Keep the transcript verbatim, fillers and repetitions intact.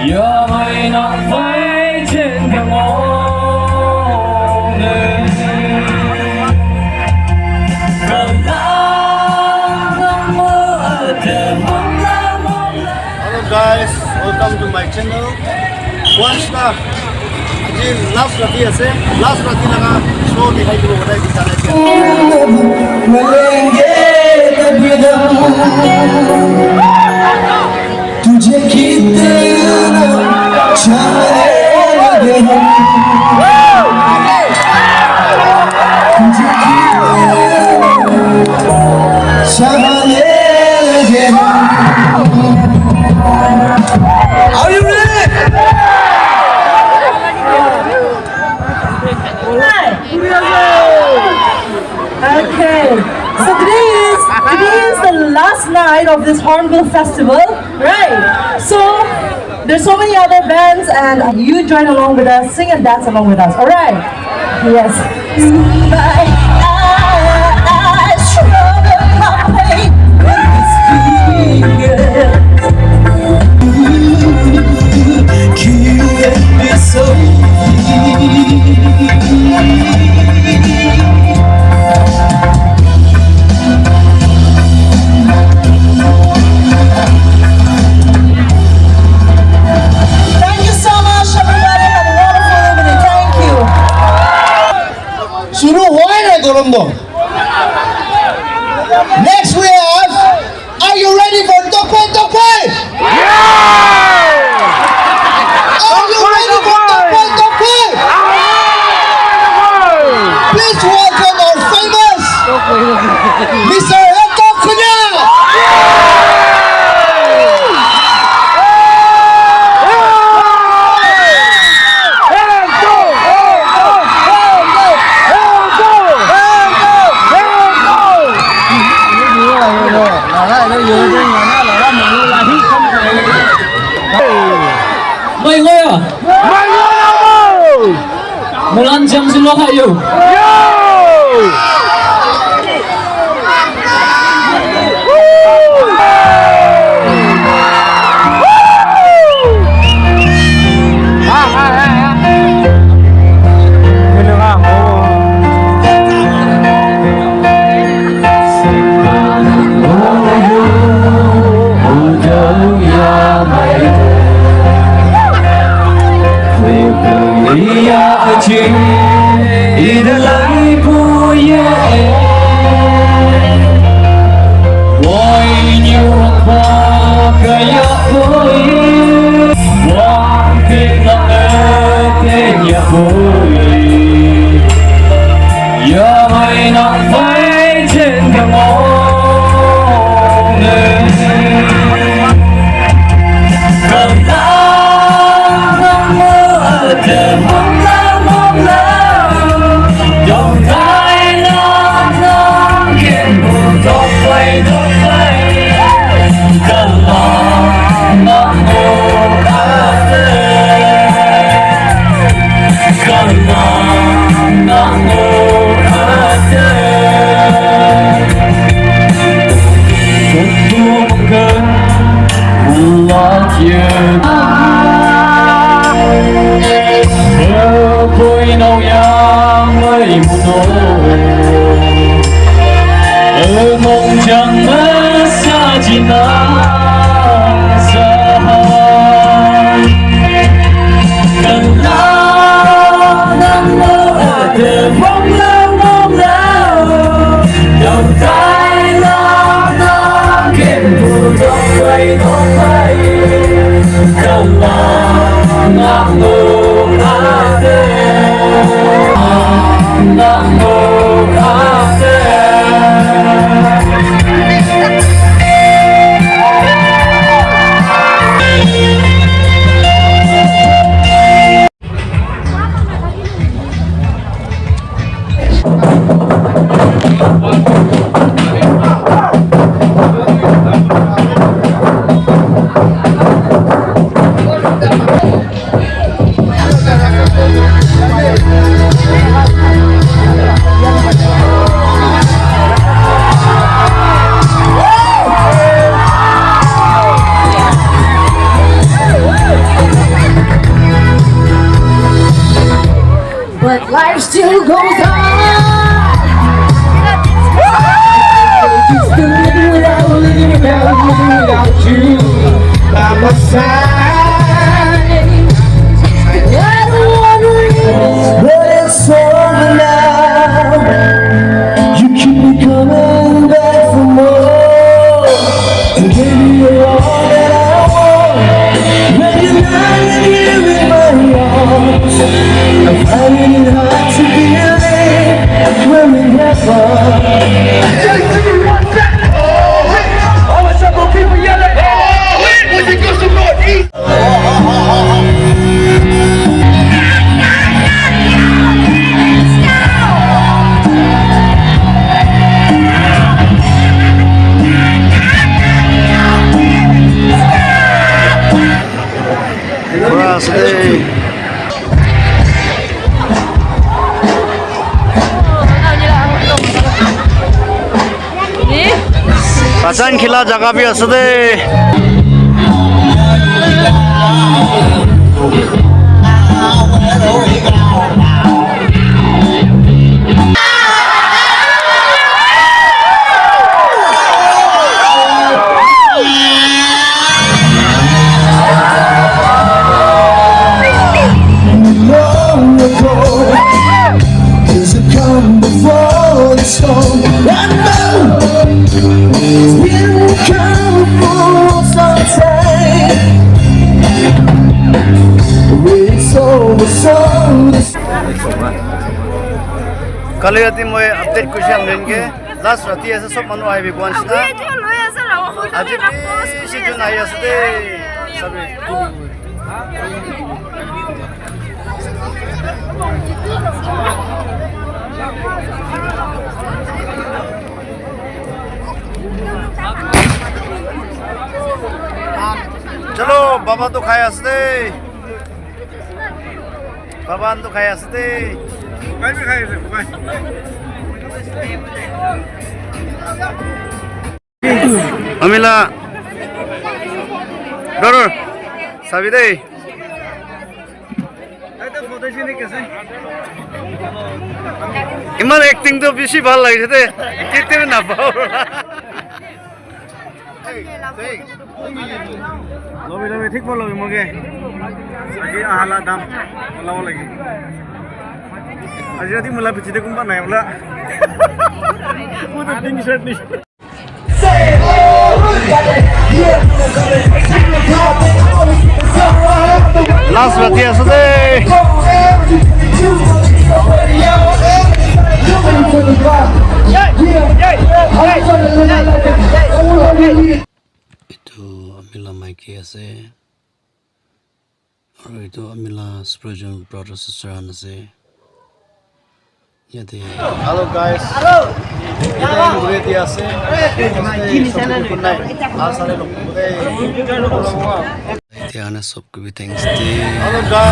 Yamai nang fai chen ka ngong e. Ka la nang mo a te mong la mong la. Hello guys, welcome to my channel. One star. Aji last rati ase, last rati laga show dikhai dibo hodai bisare ase. Tujhe kitna chahne lage hum. Tujhe kitna chahne lage hum. Are you ready? Hi. Okay. So today is today is the last night of this Hornbill Festival, right? So there's so many other bands, and you join along with us, sing and dance along with us. All right? Yes. Thank you so much, everybody. Have a wonderful evening. Thank you. Shuru hua nai, gorom do. Next we have, are you ready for Tokpai Tokpai? Are you ready for Tokpai Tokpai? Please welcome our famous Mister Heto Khunya. Mai ngoi a? Mai ngoi a mo! Mulan jam silo kha yo. Yo! Goes on. Just a little without, living without, living without you by my side. I don't wanna leave, but it's over now. You keep me coming back for more. And baby, you're all that I want. When you're lying here in my arms, I'm finding it hard to believe we're in heaven. All the people yelling, "Oh, wait, was it good to go east?" Pura ase de. Bachan khila jaga bi ase de. Does it come before the storm? I know it's been coming for some time. It's over, so it's Kali rati moi update kurisam lenke. Last rati ase, sob manu ahibi koa nishina. Aji bishi jun ahi ase de. Sabi. Chalo, baba tu khai ase de. Baba tu khai ase de. Bukai bi khai ase, bukai. Amila. Brother, sabi de. Iman acting to bishi bhal lagise de. Kete na pao. Lobi, lobi, thik pao lobi moke. Aji ahala dam. Olabo lagi. Aji rati mola pichete kunba nai bola. Moi to pink shirt ni. Last rati ase de. Etu ami la maiki ase. Aru etu ami la spiritual brother sister khan ase. Yate. Hello guys. Yate ready ase. Good night. Last sale log. Yate ana sob ko bhi thanks de. Hello guys.